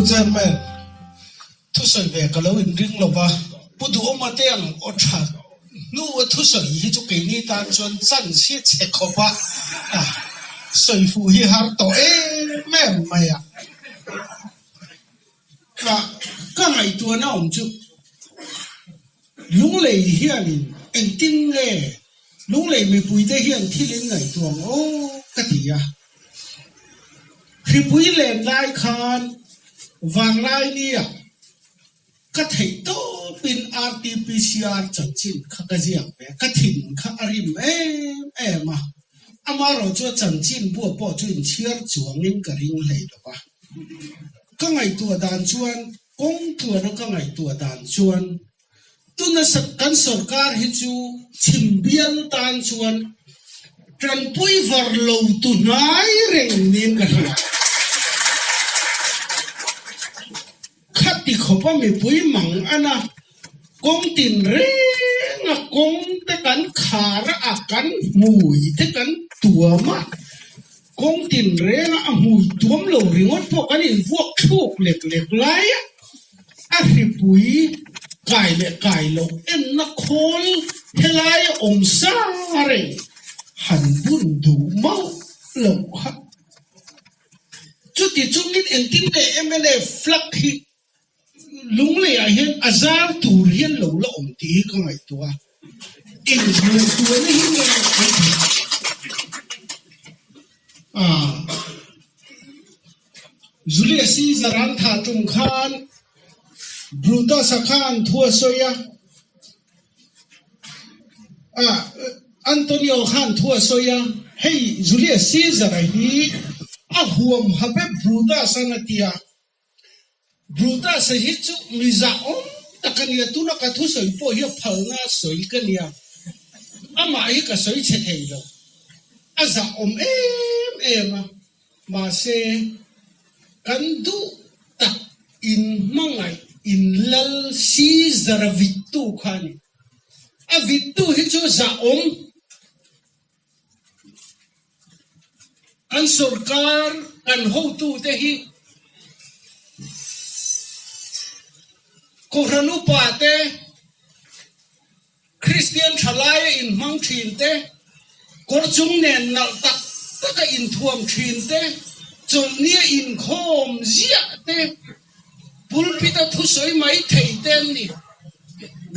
Chairman, thusawi ve ka lo inring lo va, Pu Duhawma te ang aw tha hnu a thusawi hi chu keini tan chuan chance hi a chhe khawp a, sawi fuh hi har tawh em em mai a. Ka ka ngaihtuahna awm chu Lunglei hianin engtin nge Lunglei mipuite hian thil in ngaihtuah ang aw ka ti a. Hripui len lai khan vanglai nia ka theih tawpin RTPCR chanchin kha ka ziak ve a, ka thin kha a rim em em a, amaherawh chu a chanchin buah pawh chu inchhiar chuangin ka ring hlei lo va. Ka ngaihtuah dan chuan, kawng tluana ka ngaihtuah dan chuan, tuna kan sorkar hi chu chhim bial tan chuan tanpui var lo tu hnai reng niin ka hria. Khati khawpa mipui mang ana kawng tin renga kawng te kan khar a, kan hmui te kan tuam a, kawng tin renga a hmui tuam lo ringawt pawh kan invuak thluk lek lek lai a, a hripui kai leh kai loh enna khawl helai a awm sa reng han bun duh mauh loh kha. Chuti chungin engtin nge mla flag hi Lungleiah hian a zar tur hian lo la awm tih hi ka ngaihtuah a, eng ngaihtuahna hi nge kan tih a? Julius Caesar an thah tum khan Brutus-a khan thu a sawi a, Antonio khan thu a sawi a, hei Julius Caesar-a hi a huam hap e Brutus-a'n a ti a. Brutus-a hi chu mi zahawm tak a nia, tuna ka thusawi pawh hi a phalna a sawi ka nia, amah hi ka sawi chhe thei lo, a zahawm em em a, mahse kan duh tak in hmangaih in lal Caesar-a vittu kha a ni, a vittu hi chu zahawm. Kan sorkar kan hotute hi Kohhran upa te, Kristian thalaia inhmang thin te, kawr chung nen nalh tak taka inthuam thin te, chawlhnia inkhawm ziah te, pulpit-a thusawi mai thei te an ni.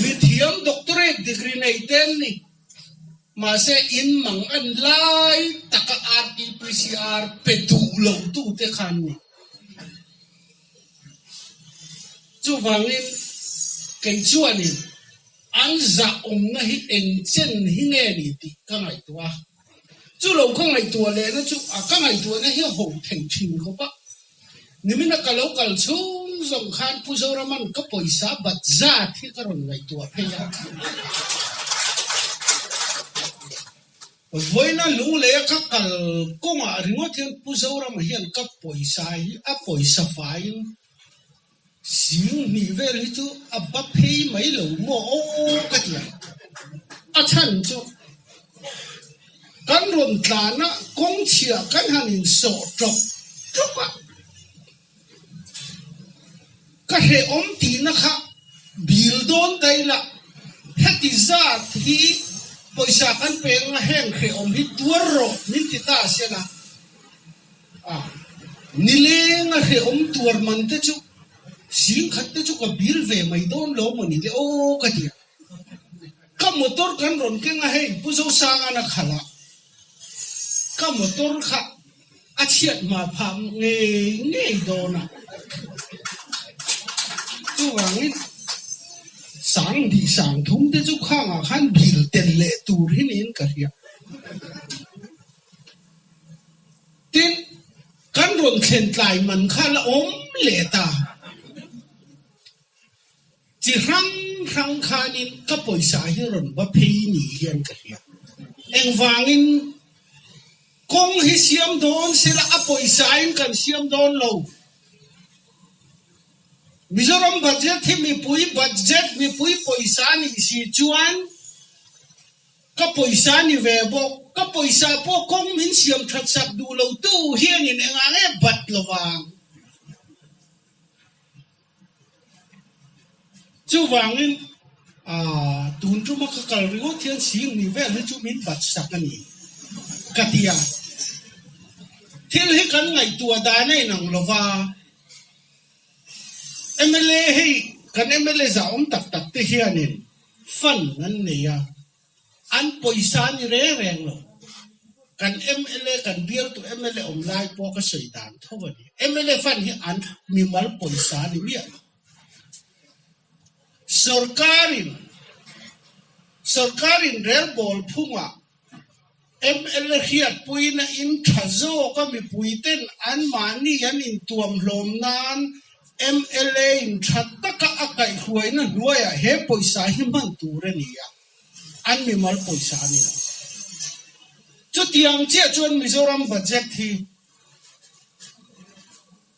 Mithiam doctorate degree nei te an ni. Mahse, in mang an lai taka RT-PCR pe duh lo tute kha an ni. Chuvangin, kei chuanin an zahawmna hi eng chen hi nge ni tih ka ngaihtuah a. Chu lo ka ngaihtuah lehna chu a ka ngaihtuahna hi a ho thei thin khawp a. Nimina ka lo kal chhung zawng khan Pu Zoraman ka pawisa bat zat hi ka rawn ngaihtuah phei a. Vawiina lungleia ka kal kawngah ringawt hian Pu Zorama hian ka pawisa hi a pawisa faiin Sing hnih vel hi chu a ba phei mai lo maw aw ka ti a, a chhan chu kan rawn tlana kawng chhia kan han insawh tawk tawk a, ka hrehawm tihna kha bil dawn daih la, heti zat hi pawisa kan peng a heng hrehawm hi tuar rawh min ti ta se la. A, nileng a hrehawm tuar man te chu sing khat te chu ka bil ve mai dawn lo maw ni le aw ka ti a. Ka motor kan rawn keng a hei Pu Zosangan a khalh a, ka motor kha a chhiat hma phah ngei ngei dawn a. Chuvangin sang hnih sang thum te chu khangah khan bil tel leh tur hi niin ka hria. Tin, kan rawn thlen tlai man kha la awm leh ta. Chi hrang hrang khanin ka pawisa hi rawn va phei ni hian ka hria. Engvangin kawng hi siam dawn sela a pawisain kan siam dawn lo. Mizoram budget hi mipui budget, mipui pawisa nih si chuan, Ka pawisa ni ve bawk. Ka pawisa pawh kawng min siam that sak duh lo tu hianin engah nge bat lo vang? Chuvangin tun tuma ka kal ringawt hian sing ni vel hi chu min bat sak a ni ka ti a. Thil hi kan ngaihtuah dan a inang lo va, mla hei kan mla zahawm tak tak te hianin fund an nei a, An pawisa a ni reng reng lo. Kan mla, kan bialtu mla awm lai pawh ka sawi dan tho a ni. Mla fund hi an mimal pawisa a ni miah lo. Sorkarin, sorkarin relbawl phungah mla hriatpuina in tha zawk a mipuiten anmahni an intuam hlawm nan mla in tha taka a kaihhruaina hnuaiah he pawisa hi hman tur a ni a. An mimal pawisa a ni lo. Chutiang chiah chuan Mizoram budget hi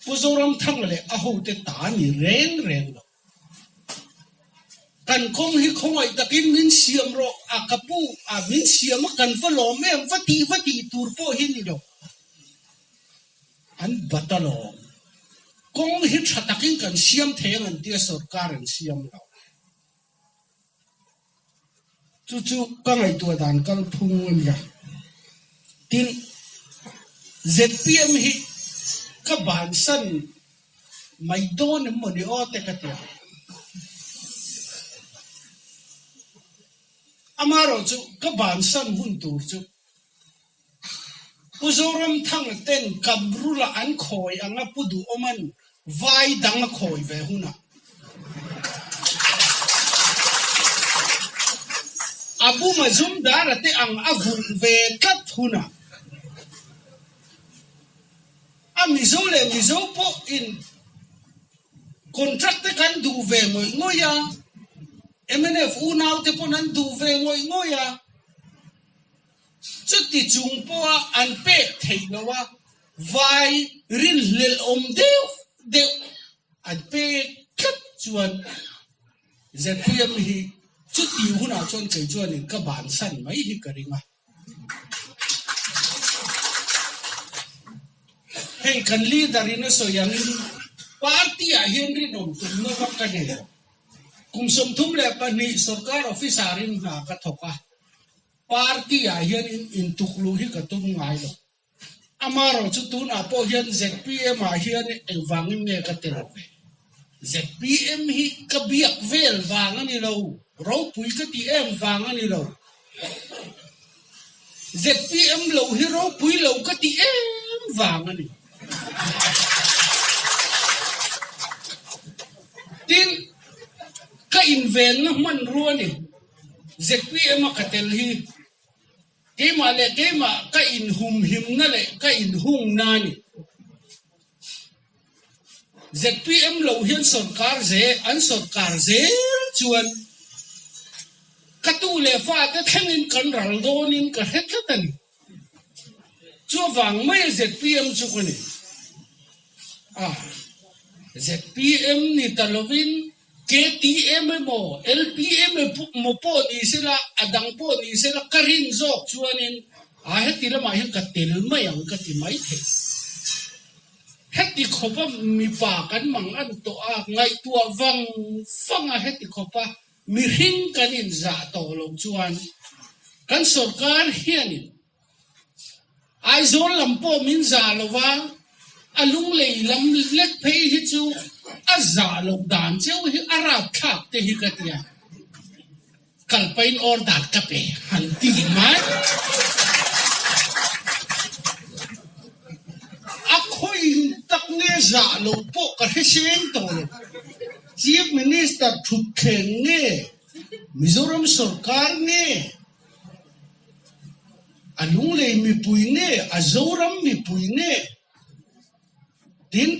Pu Zoramthanga leh a hote ta a ni reng reng lo. Kan kawng hi khawngaih takin min siam rawh a ka pu a min siam a kan va lawm em va tih va tih tur pawh hi ni lo. An bat alawm. Kawng hi tha takin kan siam thei ang an tia sorkar an siam lo. Chu chu ka ngaihtuah dan kalphung a nia. Tin, zpm hi ka bansan mai dawn em mawni aw te ka ti a. Amaherawhchu ka bansan hun tur chu Pu Zoramthanga ten Kamrula an khawi anga Pu Duhawman vai dang a khawi ve hunah a Pu Mazumdara te ang a vulh ve tlat hunah a Mizo leh Mizo pawh in contract te kan duh ve ngawih ngawih a, mnf unau te pawn an duh ve ngawih ngawih a. Chuti chung pawha an pek theih loh a, vai rinhlelh awm deuh deuh an pek tlat chuan zpm hi chuti hunah chuan kei chuanin ka bansan mai hi ka ring a. Hei kan leader in a sawi angin party ah hian rinawm tumna vak ka nei lo. Kum 32 sorkar officer in hna ka thawk a. Party ah hian in intukluh hi ka tum ngai lo. Amaherawh chu tunah pawh hian zpm ah hian engvangin nge ka tel ve? Zpm hi ka biak vel vang a ni lo, ropui ka ti em vang a ni lo. Zpm lo hi ropui lo ka ti em vang a ni. Tin, ka invenna hmanrua a ni. Zpm a ka tel hi keimah leh keimah ka inhumhimna leh ka inhungna a ni. Zpm lo hian sawrkar zel an sawrkar zel chuan ka tu leh fate thlengin kan ral dawnin ka hre tlat a ni. Chuvang mai a zpm chu ka ni. A, zpm ni ta lovin KTM emaw LPM emaw pawh ni sela a dang pawh ni sela ka rin zawk chuanin a heti lamah hian ka tel mai ang ka ti mai thei. Heti khawpa mipa kan mang an tawh a, ngaihtuah vang vang a heti khawpa mihring kan inzah tawh loh chuan kan sorkar hianin Aizawl lam pawh min zah lo va, a lunglei lam lek phei hi chu a zah loh dan cheu hi a rapthlak te hi ka tia. Kalpain order ka pe han ti mai. A khawiin tak nge zah loh pawh ka hre seng tawh lo. Chief Minister thutthleng nge Mizoram sorkar nge A lunglei mipui nge, a Zoram mipui nge? Tin,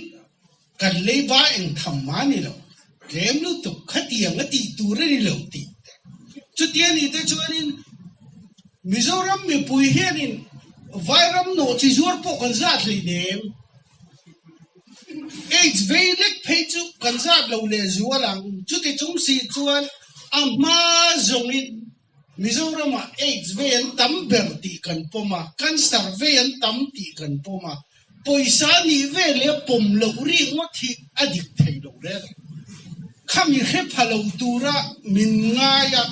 kan leiba eng tham mah ni lo, tlem lutuk khatiang a tih tur a ni lo tih te. Chutia ni te chuanin Mizoram mipui hianin Vairam nawh chi zuar pawh kan zat hleinem. Aids vei lek phei chu kan zat lo lehzual ang. Chuti chung si chuan a hma zawngin Mizoramah Aids vei an tam ber tih kan pawm a, cancer vei an tam tih kan pawm a, pawisa nih ve leh pawm loh rik ngawt hi a dik thei lo reng. Khami hre pha lo tura min ngai a,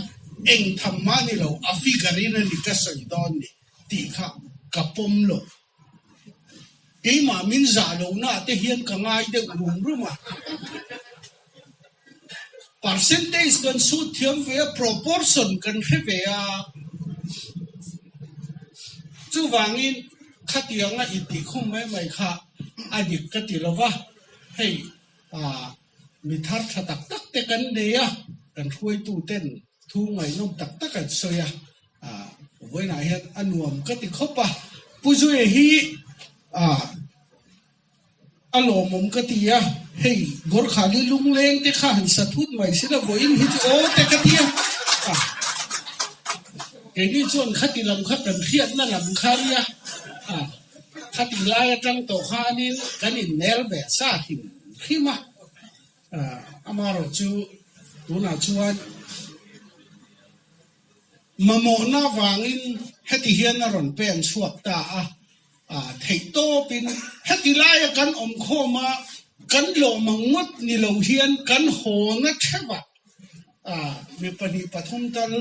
eng tham mah ni lo, a figure in a ni ka sawi dawn ni tih kha ka pawm lo. Keimah min zah lohna ah te hian ka ngai deuh rum rum a. Percentage kan sut thiam ve a, proportion kan hre ve a. Chuvangin khatianga intihkhum mai mai kha a dik ka ti lo va, hei ah mi thar tha tak tak te kan nei a, kan hruaitu ten thu ngaihnawm tak tak an sawi a, ah vawiinah hian a nuam ka ti khawp a. Pu Zuia hi ah a lawmawm ka ti a, hei Gorkhali lungleng te kha han sa thut mai si la vawiin hi chu aw te ka ti a, ah keini chuan khati lam kha kan hriatna lam kha a nia, ah khati lai atang tawh khanin kan innel ve sa hrim hrim a, ah amaherawh chu tunah chuan Mamawhna vangin heti hian a rawn pen chhuak ta a, theih tawpin heti laia kan awm khawm a, kan lawm ang ngawt ni lo hian kan hawna theuh a, mi 2 3 tal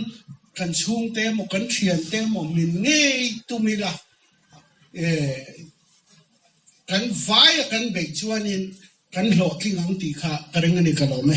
kan chhungte emaw kan thiante emaw min ngei tum ila, kan vaia kan beih chuanin kan hlawhtling ang tih kha ka ring a ni ka lawm e.